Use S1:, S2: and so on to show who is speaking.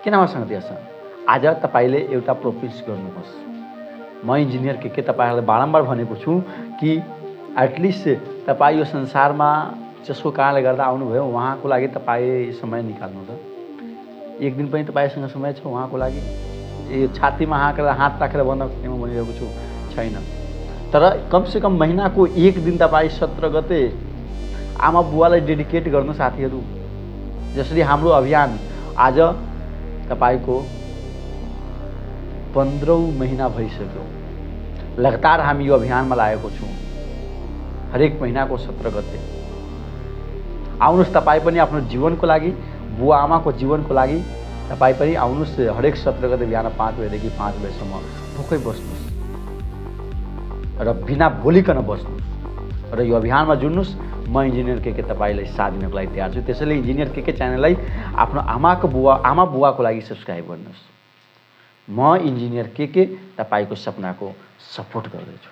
S1: किन संगतिया छ, आज तपाईले एउटा प्रोमिस गर्नुहोस्। म इन्जिनियर के तपाईहरुलाई बारम्बार भनेको छु कि एटलिस्ट तपाई यो संसारमा जसको कारणले गर्दा आउनुभयो उहाँको लागि तपाई समय निकाल्नु त। एक दिन पनि तपाईसँग समय छ उहाँको लागि? यो छातीमा हात राखेर भन्न म भनिरहेको छु छैन। तर कमसेकम महिनाको एक दिन तपाईँ 17 गते आमा बुवालाई डेडिकेट गर्नु साथीहरू। जसरी हाम्रो अभियान आज तपाईको 15औं महिना भइसक्यो। लगातार हामी यो अभियानमा लागेको छौँ। हरेक महीनाको 17 गते आउनुस् तपाईँ पनि आफ्नो जीवनको लागि, बुवा आमाको जीवनको लागि तपाईँ पनि आउनुस्। हरेक 17 गते बिहान 5 बजेदेखि 5 बजेसम्म भोकै बस्नुस् र बिना बोलिकन बस्नुस् र यो अभियानमा जुड्नुस्। म इन्जिनियर के तपाईलाई साथ दिनको लागि तयार छु। त्यसैले इन्जिनियर के च्यानललाई आफ्नो आमा बुवाको लागि सब्स्क्राइब गर्नुस्। म इन्जिनियर के तपाईको सपनाको सपोर्ट गर्दैछु।